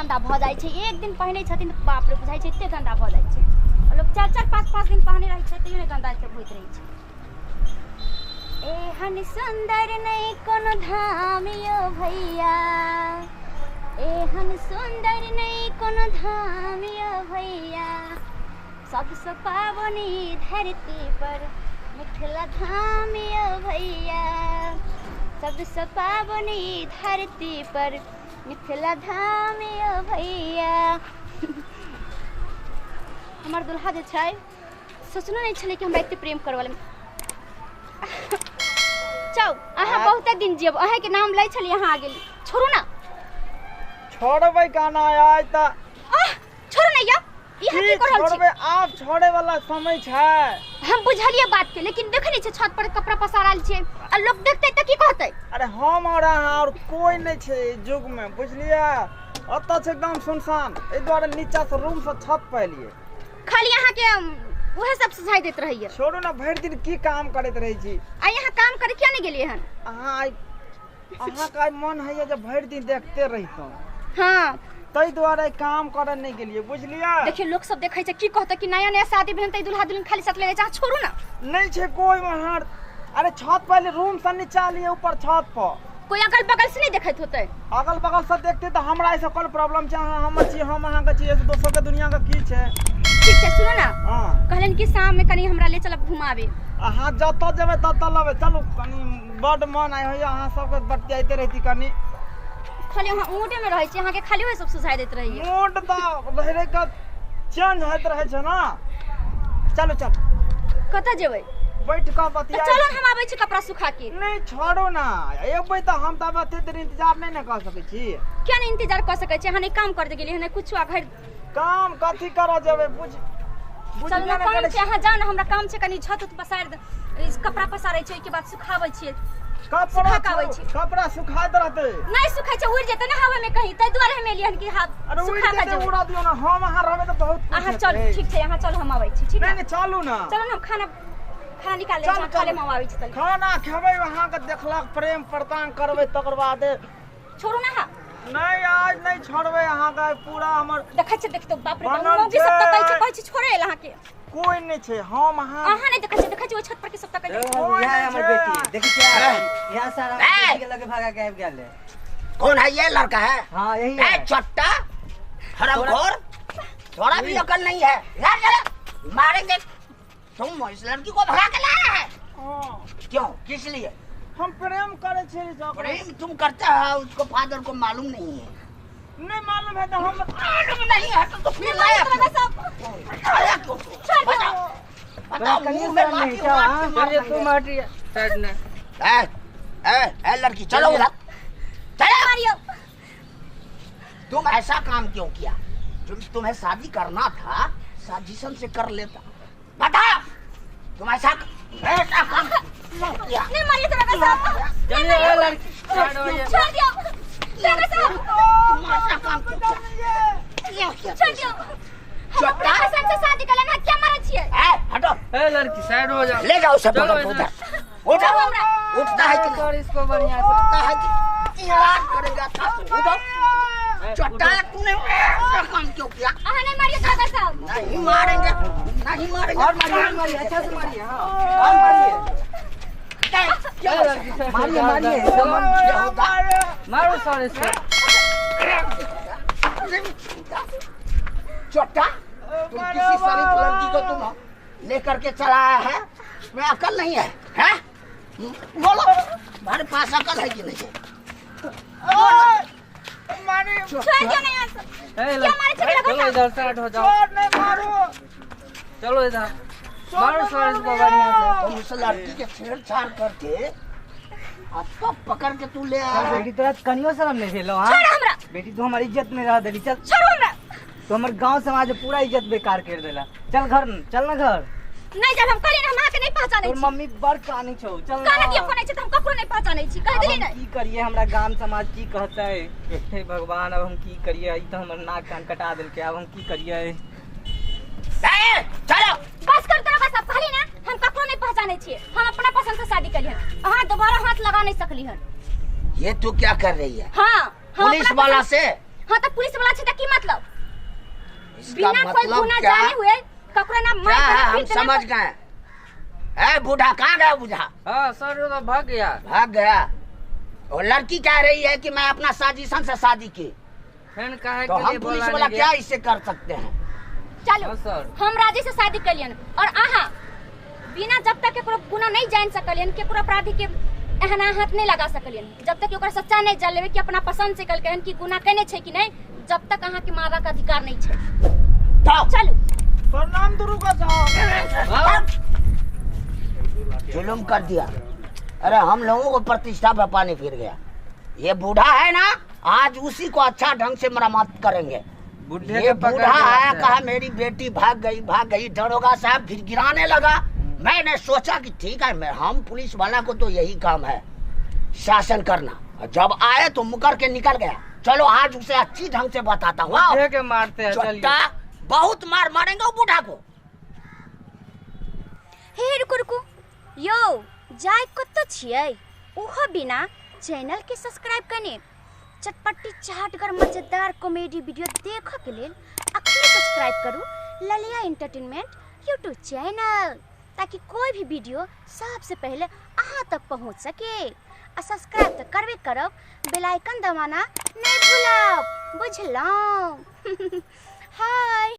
गन्दा भऽ जाइ छै। एक दिन पहिनै छथिन तऽ बाप रे, बुझाइ छै एते गन्दा भऽ जाइ छै। आ लोक चारि चारि पाँच पाँच दिन पहने रहै छै तैयो नहि गन्दा एते होइत रहै छै। एहन सुन्दर नहि कोनो धाम यौ भैया, एहन सुन्दर नहि कोनो धाम यौ भैया, सबसँ पावन ई धरती पर मिथिला धाम यौ भैया, सबसँ पावन ई धरती पर मिथिला धाम यौ भैया। हमर दुल्हा जे छै, सोचनो नहि छलै कि हमरा एते प्रेम करऽ वाला। चौ अहाँ बहुते दिन जियब, अहाँके नाम लै छलियै, अहाँ आ गेली। छोड़ू ना। छोड़बै काना आइ तऽ। आह, छोड़ू ना यौ, ई अहाँ की की कर रहल छी? छोड़बै? आब छोड़े वाला समय छै। हम बुझलियै बात के, लेकिन देखै नहि छै छत पर कपड़ा पसारल छै, आ लोक देखतै तऽ की कहतै? अरे हम और अहाँ और कोई नहि छै एहि युग में, बुझलियै? ओतऽ छै एकदम सुनसान, एहि दुआरे नीचा से रूम से छत पर एलियै। खाली अहाँके उहे सब सुझाई दैत रहैया। छोड़ू ने, भरि दिन की काम करैत रहै छी। आ यहाँ काम करे किया नहि गेलियै हन? अहाँ आइ, अहाँके आइ मन होइया जे भरि दिन देखते रहितहुँ। हाँ। ताहि दुआरे काम करऽ नहि गेलियै, बुझलियै? देखियौ, लोक सब देखै छै, की कहतै कि नया नया शादी भेल तऽ दुल्हा दुल्हन खाली साथ ले जाइ छै। अहाँ छोड़ू ना। नहि छै कोई वहाँ। अरे छत पर एलियै, रूम से नीचा एलियै ऊपर छत पर। कोई अगल बगल से नहीं देखैत होतै? अगल बगल से देखते तऽ हमरा एहिसँ कोन प्रॉब्लम छै? अहाँ हमर छी, हम अहाँके छी, एहिसँ दोसर के दुनिया के की छै? ठीक छै, सुनू ना। हाँ। कहलनि कि शाम में कनी हमरा ले चलब घुमाबे। अहाँ जतऽ जेबै ततऽ लेबै। चलू, कनी बड्ड मन आइ होइया अहाँ सबके बतियाइते रहिती कनी। खाली अहाँ ऊँटे में रहै छी, अहाँके खाली ओहे सब सुझाई दैत रहैया। मूड तऽ रहि रहि कऽ चेंज होइत रहै छै ने। चलू चलू। कतऽ जेबै? बैठ कऽ तऽ बतिया। चलू, हम आबै छी कपड़ा सुखा के। नहि, छोड़ू ने, एबै तऽ हम तऽ एते देर इंतजार नहि ने कऽ सकै छी। किया नहि इंतजार कऽ सकै छी? अहाँ नहि काम कर गेलियै, नहि कुछो, आ घर काम कथी करऽ जेबै? बुझ चलू बुझबे ने, नहि काम करै छै। अहाँ जाउ ने, हमरा काम छै कनी, छत उत पसारि कपड़ा पसारै छै, ओहिके बाद सुखाबै छियै। कपड़ा सुखा के आबै छोड़ू, छी। कपड़ा सुखाइत रहतै। नहि सुखै छै, उड़ि जेतै ने हवा में कहीं, ताहि दुआरे हम एलियै हन कि हा अरे उड़ि सुखा के जेतै, जेबै। उड़ा दियौ ने, हम अहाँ रहबै तऽ बहुत कुछ अहाँ चलू। हेतै। ठीक छै, अहाँ चलू, हम आबै छी। ठीक नहि ने? नहि, चलू ने। चलू ने, हम खाना खाना निकाल लै चलू, छी, खा लेब, चलू। हम आबै छी तनी। खाना खेबै, अहाँके देखलक प्रेम प्रदान करबै तकर बादे। छोड़ू ना अहाँ। नहि, आज नहि छोड़बै अहाँके, पूरा हमर देखै छै, देखतौ, बाप रे बाप, बनल मौगी सब तकै छै। छै। कहै छै छोड़े एल अहाँके। कोई नहि छै, हम अहाँ। अहाँ नहि देखै छै? देखै छै, ओहि छत पर के सब तकै छै। कोई यह नहीं हमर छै। बेटी देखै छियै, यहाँ सारा हमर ए! बेटी के लगे भागा के आबि गेल है। कौन है ये लड़का है? हाँ, यही ए है। चट्टा हरामखोर, थोड़ा भी अकल नहीं है यार, जरा मारेंगे। तुम इस लड़की को भगा के लाया है? हाँ। क्यों, किस लिए? हम प्रेम करै छियै ओकरा। प्रेम तुम करते हो, उसको फादर को मालूम नहीं है? नहि मालूम है तऽ हम मालूम नहीं है तो फिर लाया क्यों? लाया क्यों? बताओ बताओ। कनियो मुंह में शर्म नहीं लाठी छौ, मार हाँ? के मार चलिए, देंगे। तुम हटिए साइड में। ए ए ए लड़की, चलो उधर चलो। मारियो। तुम ऐसा काम क्यों किया? तुम्हें शादी करना था, साजिशन से कर लेता। बता, तुम ऐसा ऐसा काम क्यों किया? नहीं मारियो दरोगा साहब। चलिए ए लड़की, साइड हो जाइए। छोड़ दियो दरोगा साहब। तुम ऐसा काम क्यों किया? क्यों किया? छोड़ दियो, हम चट्टा। अपना पसंद से शादी कर लेना, क्या मारे छियै? ए, हटो। ए लड़की, साइड हो जाओ। ले जाओ उसे। चलो पकड़ के इधर। उधर उठो। चलो हमरा। उठता है कि नहीं? कर इसको बढ़िया से। उठता है कि इलाज करेगा था तू? उठो। ए, चट्टा, तूने ऐसा काम क्यों किया? अहाँ नहीं मारियो दरोगा साहब। नहीं मारेंगे, नहीं मारेंगे। और मारिए, और मारिए, अच्छा से मारिए, हाँ, और मारिए। क्यों? ए लड़की, साइड हो मारिए, जाओ, मारिए, इधर। एकदम। ये होता। मारो सर इसको। चट्टा, तुम किसी शरीफ लड़की को तुम लेकर के चला आया है, मैं अकल नहीं है, हैं? बोलो, तुम्हारे पास अकल है कि नहीं है? मारी। छोड़ दियो नहीं यहाँ से। ए क्या मारे लड़की, छे दरोगा चलो साहब? इधर, साइड हो जाओ। छोड़, नहि मारू। चलो इधर, मारो सर इसको बढ़िया से। तुम उस लड़की के छेड़छाड़ करके अब तब पकड़ के तू ले आया है। बेटी, तोरा कनियो शर्म नहीं भेलो? हाँ। छोड़ हमरा। बेटी, तू हमारी इज्जत में रह देली। चल। छोड़ू हमरा। तू हमर गांव समाज में पूरा इज्जत बेकार कर देला। चल घर, चल ना घर। नहीं जब हम कहलियै ने, हम अहाँके नहीं पहचानै तोर छी। मम्मी बड़ कानै छौ, चल ना। कहने दियौ, कोनै छै तऽ हम ककरो नहीं पहचानै छी, कहि अब देली हम ने। की करिए, हमरा गाम समाज की कहतै? हे भगवान, अब हम की करिए? ई तऽ हमर नाक कान कटा देलकै, अब हम की करिए? ए, चलो। बस कर दरोगा साहब, कहली ना हम ककरो नहीं पहचानै छियै, हम अपना पसंद से शादी कलियै हन, अहाँ दोबारा हाथ लगा नहीं सकली हन। ये तू क्या कर रही है? हाँ, हम पुलिस अपना वाला पसंद- से हां त पुलिस वाला छै त की मतलब? इसका बिना कोई मतलब गुना क्या जाने हुए ककरो ना क्या मार है देना, हम पीट देना, समझ गए। ए बूढ़ा कहाँ गया? बूढ़ा हाँ सर वो तो भाग गया। भाग गया। और लड़की कह रही है कि मैं अपना साजिशन से शादी की, फिर काहे तो के हम लिए पुलिस बोला वाला नहीं क्या गया? इससे कर सकते हैं? चलू हाँ, सर। हम राजी से शादी कलियन और अहाँ बिना जब तक केकरो गुना नहीं जान सकलियन, केकरो अपराधी के एहना हाथ नहीं लगा सकलियन, जब तक ओकर सच्चा नहीं जान लेबै कि अपना पसंद से कलकै हन कि गुना केने छै कि नहीं, जब तक अहाँ के मारबाक अधिकार नहीं छै। तो चलू। प्रणाम दरोगा साहब। जुलुम कर दिया। अरे हम लोगों को प्रतिष्ठा पर पानी फिर गया। ये बूढ़ा है ना, आज उसी को अच्छा ढंग से मरम्मत करेंगे। बुढ़े ये के पकड़ बूढ़ा के आया, लाते हैं। कहा मेरी बेटी भाग गई भाग गई। दरोगा साहब फिर गिराने लगा। मैंने सोचा कि ठीक है, मैं हम पुलिस वाला को तो यही काम है शासन करना। और जब आए तो मुकर के निकल गया। चलो आज उसे अच्छी ढंग से बताता हूँ। आओ। बुढ़े के मारते हैं। चलिए। चट्टा बहुत मार मारेंगे वो बूढ़ा को। हे रुकू रुकू यो जाय कतऽ छियै? ओहो बिना चैनल के सब्सक्राइब कने चटपटी चाटगर मजेदार कॉमेडी वीडियो देखऽ के लेल अखने सब्सक्राइब करू ललिया एंटरटेनमेंट यूट्यूब चैनल, ताकि कोई भी वीडियो सबसे पहले अहाँ तक पहुँच सके। आ सब्सक्राइब तऽ करबे करब, बेल आइकन दबाना नहीं भूलब, बुझलहुँ? हाय।